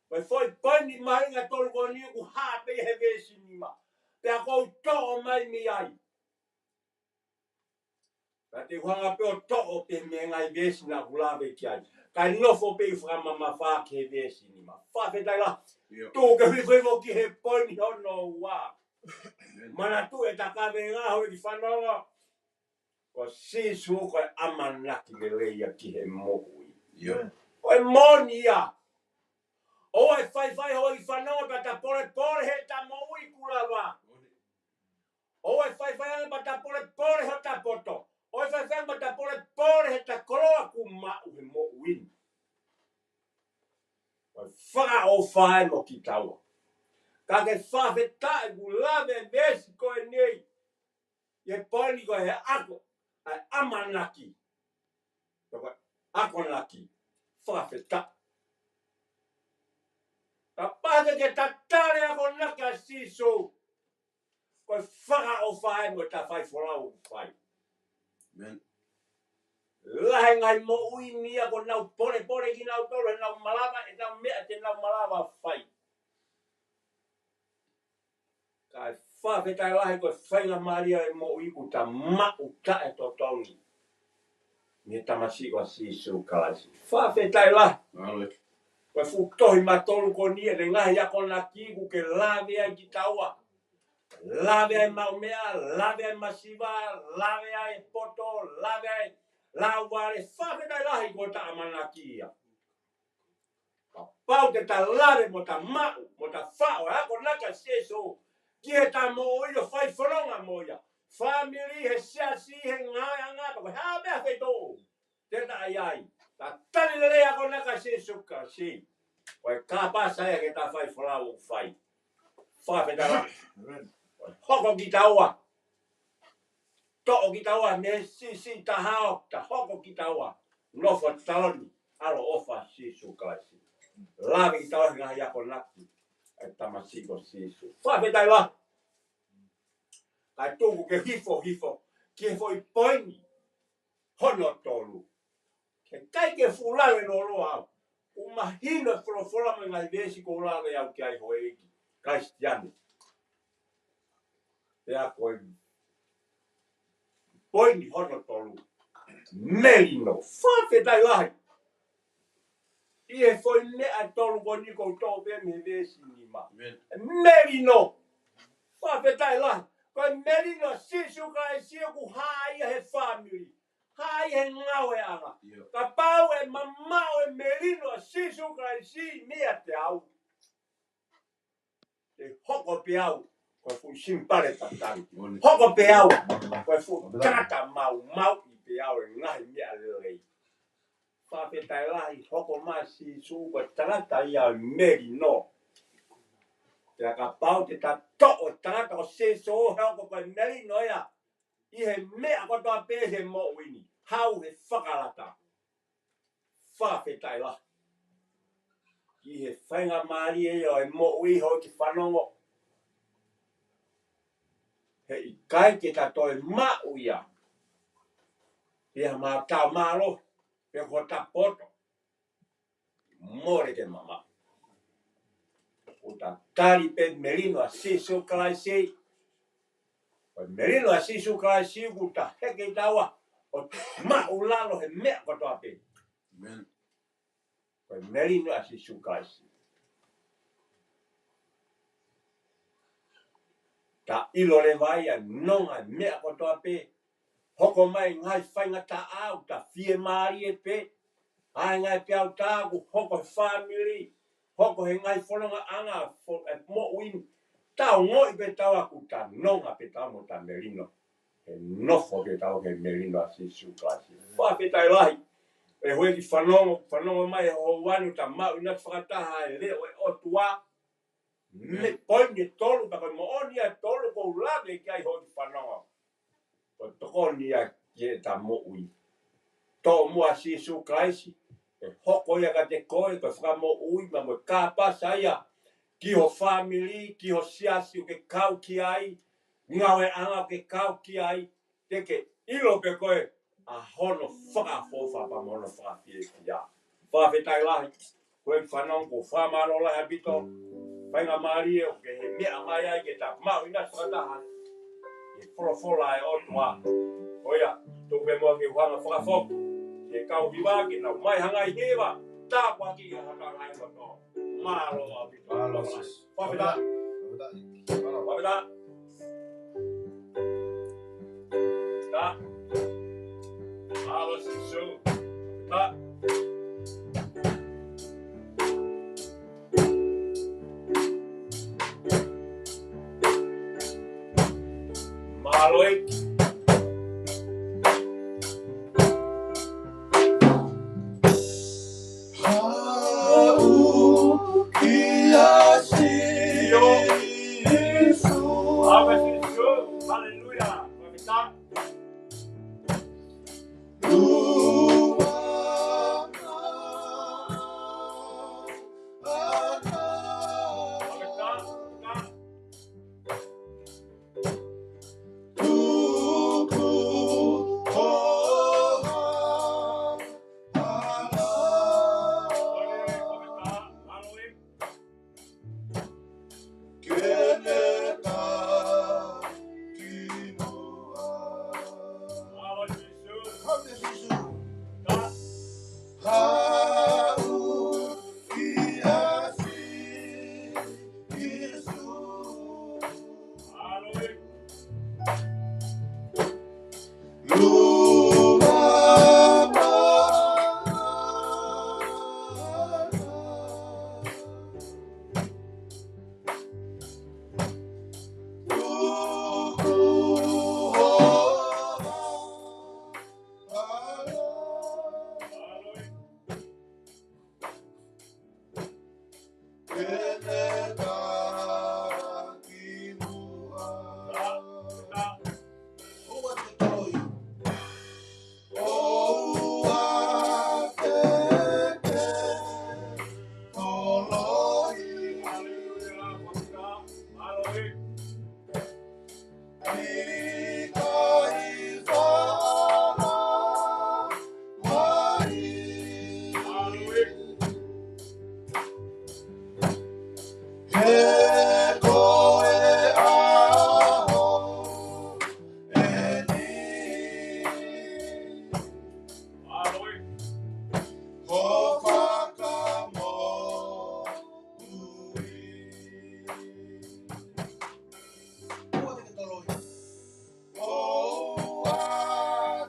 Ko e foʻi poini mahuʻinga ʻe tolu ko eni ʻoku hā pē he veesi nima. Pea ʻoku ou toʻo mai mei ai. Pea te u hanga pē ʻo toʻo pē mei he ngaahi veesi naʻa ku lave ki ai. Kae nofo pē ʻeku fakamamafa ki he veesi nima. Fakafetaʻi lahi. Io. Tuku ke u hifo hifo ki he poini hono ua. Amen. Manatuʻi ʻeta kaveinga, houʻeiki fanongo. Ko Sīsū ko e ʻamanaki lelei ia ki he moʻui. Io. Ko e moʻoni ia. ʻOua ʻe faifai, houʻeiki fanongo, pea ta polepole heʻeta moʻui kuo lava. ʻOua ʻe faifai ange pea ta polepole hota poto. ʻOua ʻe faifai ange pea ta polepole heʻeta koloa kuo maʻu he moʻui ni. Ko e fakaofo ia mo kitaua. Ka ke fakafetaʻi kuo lave e veesi ko eni ʻi he poini ko e ako, ʻa e ʻamanaki. Ko e akonaki. Fakafetaʻi. Kapau te ke tatali e akonaki ʻa Sīsū, ko e fakaofo ia mo ʻeta fai folau ʻoku fai. Amen. Lahi e ngaahi moʻui ni ia ʻoku nau polepole kinautolu heʻenau malava ʻenau meʻa te nau malava fai. Kae fakafetaʻi lahi ko e faingamālie e moʻui ʻoku ta maʻu taʻetotongi mei he tamasiʻi ko Sīsū Kalaisi. Fakafetaʻi lahi. Hallelujah. Ko e fuʻu tohi matolu ko eni ʻene ngaahi akonaki ʻoku ke lave ai kitaua. Lave ai maʻu meʻa, lave ai masiva, lave ai poto, lave ai lauvale, fakafetaʻi lahi ko ʻeta ʻamanaki ia. Kapau te ta lave mo ta maʻu, mo ta faʻo, ʻa e akonaki ʻa Sīsū, ki heʻeta moʻui ʻo fai fononga mo ia. Fāmili, he siasi, he ngāueʻanga, pe ko e hā pē ha feituʻu te ta ʻi ai. Ta tali lelei ʻa e akonaki ʻa Sīsū Kalaisi. Ko e kāpasa ia ke ta fai folau ʻoku fai. Fakafetaʻi. ʻĒmeni. Hoko kitaua. Toʻo kitaua mei he siʻisiʻi taha ʻo ta hoko kitaua nofo taloni ʻaloʻofa ʻo Sīsū Kalaisi. Lave kitaua he ngaahi akonaki ʻa e tamasiʻi ko Sīsū. Fakafetaʻi lahi. Kae tuku ke hifo hifo ki he foʻi poini hono tolu. He ʻikai ke fuʻu lave lōloa au. ʻOku mahino e folofola mo e ngaahi veesi ʻoku ou lave au ki ai, houʻeiki Kalisitiane. Pea ko e poini hono tolu. Melino. Fakafetaʻi lahi. ʻI he foʻi meʻa ʻe tolu ko eni ʻoku ou toʻo pē mei he veesi nima. ʻĒmeni. Melino. Fakafetaʻi lahi. Ko e melino ʻa Sīsū Kalaisi ʻoku hā ia he fāmili. Hā ia he ngāueʻanga. ʻIo. Kapau ʻe mamaʻo e melino ʻa Sīsū Kalaisi meiate au, te hoko pē au ko e fuʻu simipale tatali. ʻĒmeni. Hoko pē au ko e fuʻu tangata maumauʻi pē au he ngaahi meʻa lelei. Fakafetaʻi lahi, hoko mai ʻa Sīsū ko e tangata ia ʻo e melino. Pea kapau te ta toʻo e tangata ko Sīsū he hoko ko e melino ia ʻi he meʻa kotoa pē he moʻui ni, hau he fakalata. Fakafetaʻi lahi. ʻI he faingamālie ia ʻo e moʻui, houʻeiki fanongo, he ʻikai ke ta toe maʻu ia ʻi ha mātao mālohi pe ko hota poto. Mole ke mamaʻo. ʻOku ta tali pē melino ʻa Sīsū Kalaisi. Ko e melino ʻa Sīsū Kalaisi ʻoku ta heke kitaua ʻo māʻulalo he meʻa kotoa pē. ʻĒmeni. Ko e melino ʻa Sīsū Kalaisi. Ta ʻilo leva ia ʻa e nonga e meʻa kotoa pē. Hoko mai ngaahi faingataʻa ʻoku ta fiemālie pē. ʻA e ngaahi peau tā ʻoku hoko he fāmili, hoko he ngaahi fonongaʻanga fo-, e moʻui ni. Ta ongoʻi pē taua ʻoku ta nonga pē taua mo ta melino. He nofo pē taua he melino ʻa Sīsū Kalaisi. Fakafetaʻi lahi. ʻE houʻeiki fanongo, fanongo mai he houa ni, ta maʻu ʻinasi fakataha e leʻo ʻo e ʻOtua. Mei he poini ʻe tolu, pea ko e moʻoni ʻa e tolu ʻoku ou lave ki ai, houʻeiki fanongo. Ko e tokoni ia ki heʻeta moʻui. Tomuʻa ʻa Sīsū Kalaisi, ʻe hoko ia kiate koe ko e fakamoʻui mo e kāpasa ia ki ho fāmili, ki ho siasi ʻoku ke kau ki ai, ngāueʻanga ʻoku ke kau ki ai, te ke ʻilo pē koe ʻa hono fakaʻofoʻofa pea mo hono fakafiefia. Fakafetaʻi lahi. Ko e fanongo, fakamālō lahi ʻaupito. Faingamālie ʻoku ke meʻa mai ai ke ta maʻu ʻinasi fakataha e folofola ʻa e ʻOtua. Ko ia, tuku pē muʻa ke u hanga ʻo fakafoki ki he kau hiva ke nau ʻomai ha ngaahi hiva tāpuaki ki he hakangai kotoa. Mālō ʻaupito. Mālō, sis. Fakafetaʻi. Fakafetaʻi. Mālō. Fakafetaʻi. Ta. Mālō Sīsū. Ta. Mālō ʻEiki. Haʻu kia Sīsū. Haʻu kia Sīsū. Haleluia. Fakafetaʻi. Fakafetaʻi. ʻIkai fala mai. Haleluia. He ko e ʻaho eni. Haleluia. Ko fakamoʻui. ʻOua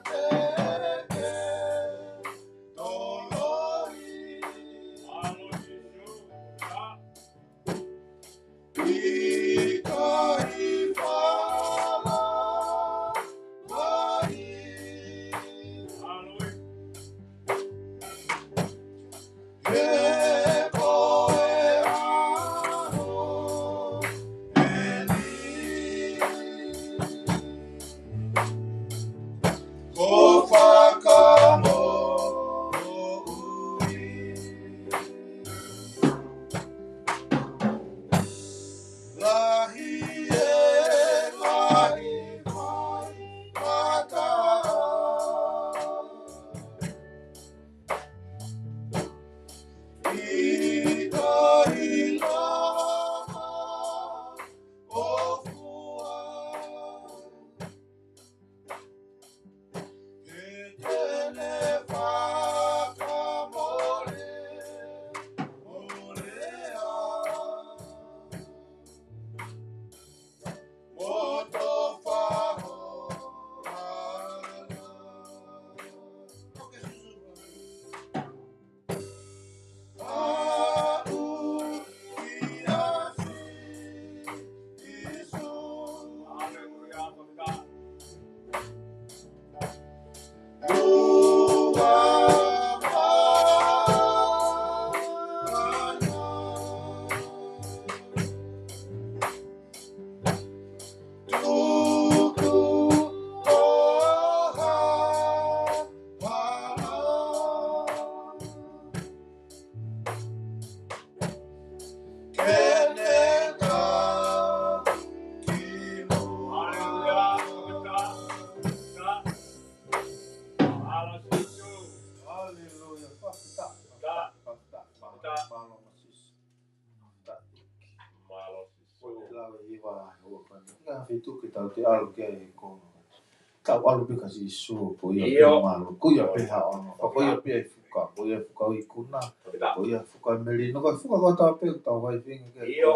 te ke toloi. ʻIkai fala mai. He ko e ʻaho eni. Ko fakamoʻui. Lahi e ngaahi faingataʻa. ʻIkai lava ʻo fua. He te ne fakamolemole ā. Mo tofa ho hala. Aʻu ki a Sīsū. Haleluia, Father God. Ua mana. Tuku ho hala. Ke ne kau ki muʻa. Haleluia. Haleluia. Fakafetaʻi. Fakafetaʻi. Fakafetaʻi. Mālō, mālō, mālō, Sīsū. Fakafetaʻi. Mālō, Sīsū. Ko e lau ʻe hiva ʻo e ua fana. Ngaahi feituʻu ke tau toe ʻalu ki ai he konga. Tau ʻalu pē kia Sīsū, ko ia pē ʻIo. Mālō, ko ia pē haʻo ʻofa, ko ia pē fuka, ko ia fuka ʻo e ikuna, Fakafetaʻi. Ko ia fuka ʻo e melino, ko ia fuka kotoa pē ʻoku tau faifainga ki ai. ʻIo.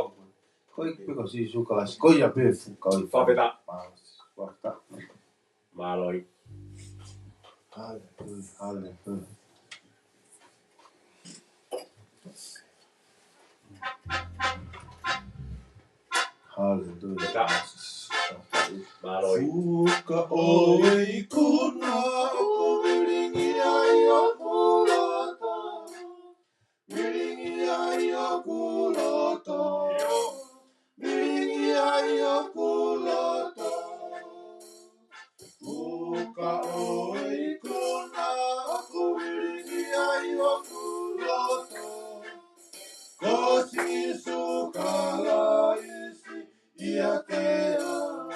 Ko ia pē ko Sīsū Kalaisi, ko ia pē fuka ʻo e Fakafetaʻi. Mālō. Fakafetaʻi. Mālō. Haleluia, haleluia. Haleluia. Ka. Mālō. Fuka ʻo e ikuna ʻoku vilingi ai hoku loto. Vilingi ai hoku loto. Vilingi ai hoku loto. Fuka ʻo e ikuna ʻoku vilingi ai hoku loto. Ko Sīsū Kalaisi ʻiate au.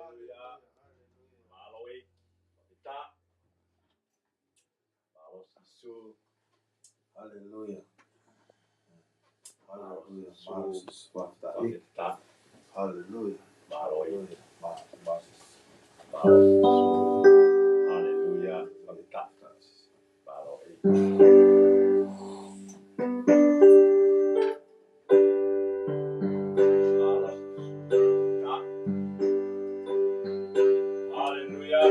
Haleluia. Mālō ʻEiki. Pita. Mālō Sīsū. Haleluia. Haleluia. Mālō Sīsū. Pita. Haleluia. Mālō ʻEiki. Mālō, mālō Sīsū. Mālō Sīsū. Haleluia. Pita. Mālō ʻEiki. Haleluia.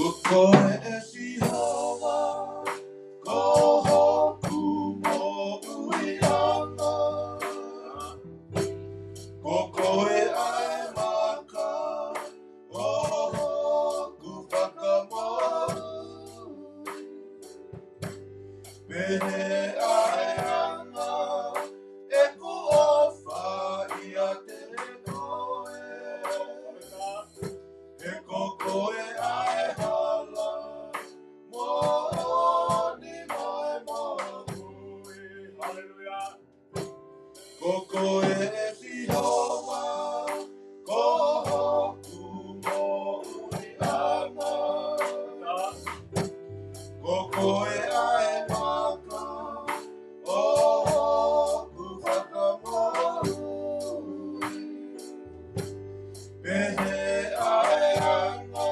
Ko koe ʻe Sihova, ko hoku moʻuiʻanga. Ko koe ʻa e maka ʻo hoku fakamoʻui. Pehē ʻa e anga ʻeku ʻofa ʻiate koe. He ko koe ʻa e hala moʻoni mo e moʻui. Haleluia. Ko koe ʻe Sihova, ko hoku moʻuiʻanga. Ko koe ʻa e maka ʻo hoku fakamoʻui. Pehē ʻa e anga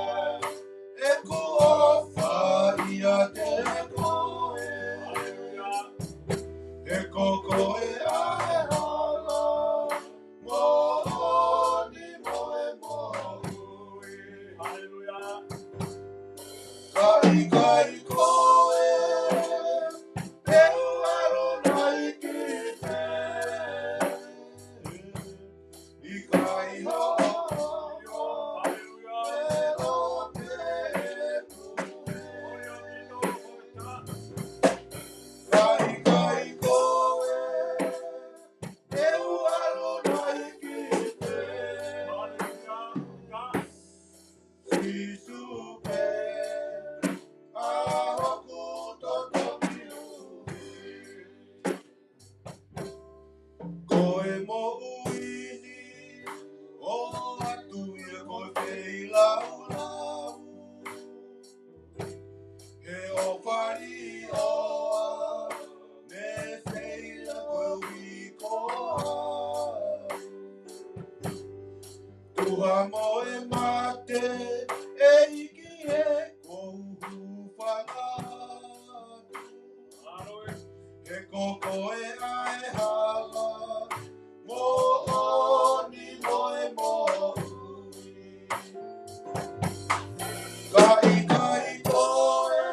ʻeku ʻofa ʻiate koe. He ko koe ʻa e hala moʻui ni, ʻoatu ia ko e feilaulau. He ʻofa ʻiʻoa, mei he feilaulau ko ia. Tuha mo e mate, ʻEiki he ʻoku ou hūfanga atu. He ko koe ʻa e hala, moʻoni mo e moʻui. Ka ʻikai koe,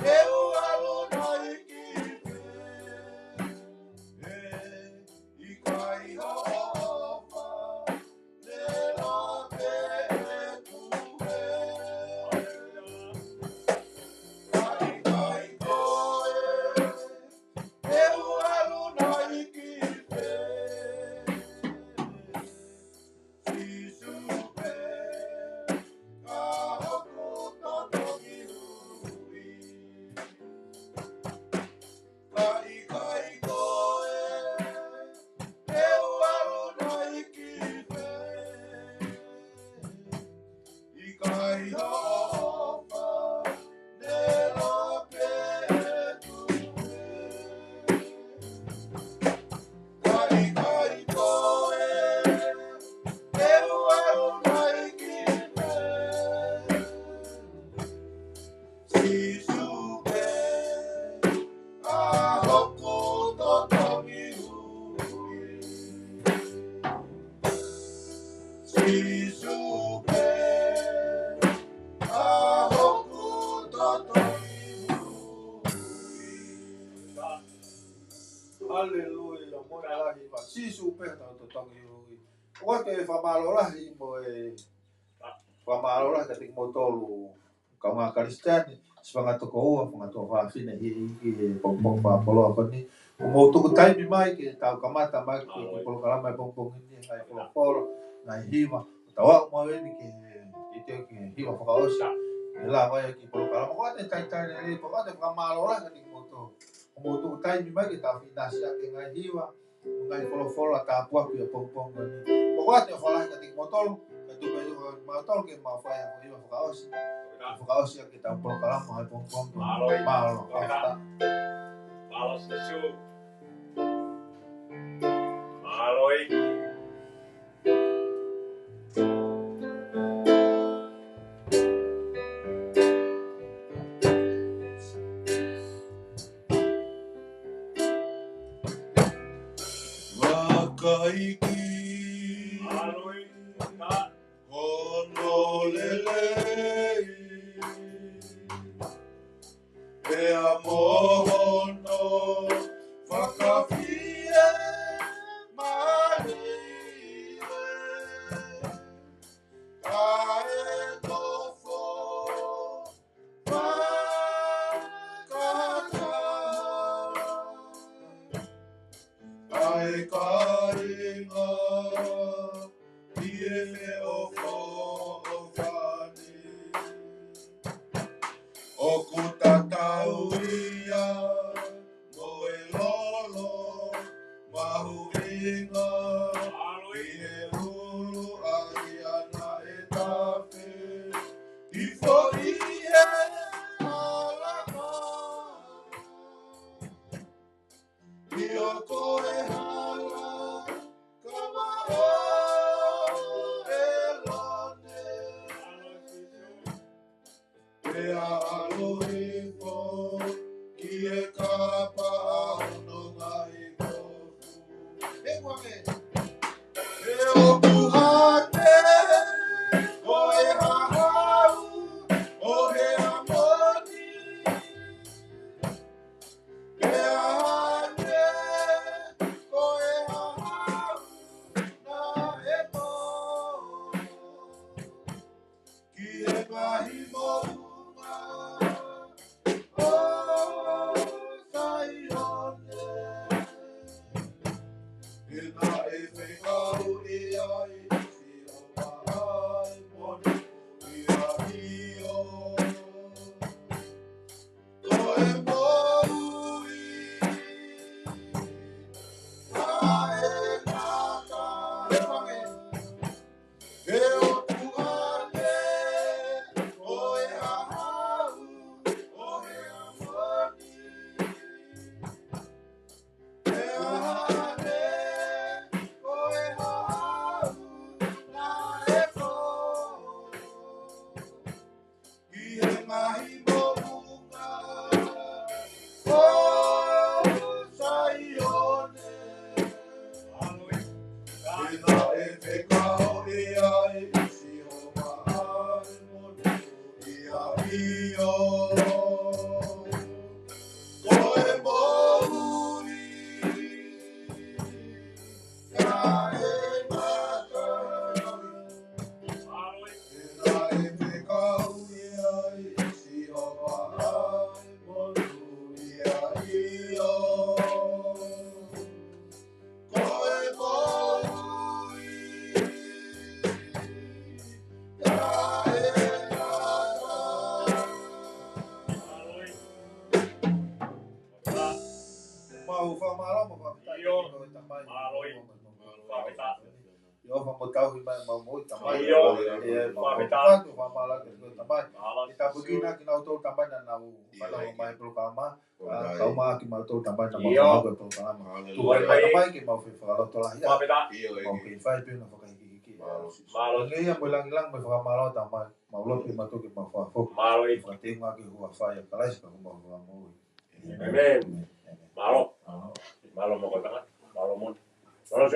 te u ʻalu nai ki fē? He ʻikai hoʻo ʻofa, lelei pē ʻeku hē. Ka ʻikai koe, te u ʻalu nai ki fē? Sīsū pē, ʻa hoku totongi ui. Ka ʻikai koe, te u ʻalu nai ki fē? ʻIkai hoʻo ʻofa, lelei pē ʻeku hē. Ka ʻikai koe, te u ʻalu nai ki fē? Sīsū pē, ʻa hoku totongi ui. Sīsū pē, ʻa hoku totongi ui. Haleluia, mona lahi ʻa Sīsū pē ʻa hoku totongi ui. ʻOatu e fakamālō lahi mo e fakamālō lahi kiate kimoutolu kaungā Kalisitiane, siʻi fanga tokoua, fanga tuofāfine ʻi, ʻi, ʻi he pongipongi fakakoloa ko eni. ʻOku mou tuku taimi mai ke tau kamata mai ki he polokalama ʻo e pongipongi ni, ngaahi folofola, ngaahi hiva. Tau aʻu mai eni ki he, ki he, ki he hiva fakaʻosi. ʻE lava ia ki he polokalama. ʻOatu e talitali lelei, ʻoatu e fakamālō lahi kiate kimoutolu. ʻOku mou tuku taimi mai ke tau feinasi ʻaki e ngaahi hiva, ngaahi folofola tāpuaki ʻo e pongipongi ni. ʻOatu e ʻofa lahi kiate kimoutolu, kae tuku ai kimautolu ke mau fai ha hiva fakaʻosi. Fakaʻosi ʻaki ʻetau polokalama ʻo e pongipongi ni. Mālō. Mālō. Mālō Sīsū. Mālō ʻEiki. Vakai ki hono lelei, pea mo hono fakafiemālie. Kae nofo fakataha ʻa e kāinga ʻi he feʻofoʻofani. ʻOku tatau ia mo e lolo mahuʻinga ʻi he ʻulu ʻa ia naʻe tafe hifo ʻi he ʻalama. ʻIo ko e hala kama ʻo ʻElone. Pea ʻalu hifo ki he kapa ʻa hono ngaahi kofu. He ʻoku hake ko e hahau ʻo e Amoni. Pea hake ko e hahau naʻe tō ki he ngaahi moʻunga ʻo Saione. He naʻe Mālō. Fakafetaʻi. ʻIo, fakamoʻoni mai ʻemau moʻui, Tamai. ʻIo. ʻIo, fakafetaʻi. Fakafetaʻi, fakamālō atu ki he ʻOtua, Tamai. Mālō. ʻI he tāpuekina kinautolu, Tamai, naʻa nau fanongo mai he polokalama. ʻA, kau mai kimautolu, Tamai, naʻa mau fanongo he polokalama. Mālō. Tuku mai, Tamai, ke mau fai fakalotolahi. Fakafetaʻi. Mau kei fai pē ʻa e fakahikihiki. Mālō. Mālō. Ko e ngeia mo e lāngilangi mo e fakamālō, Tamai. Mau lotu ʻi mātou ke mau fakafoki. Mālō. Fakateuʻi ke hua fai ʻa Kalaisi ka ko homau Fakamoʻui. ʻĒmeni. Mālō. Mālō mo e tangata. Mālō mo. Mālō.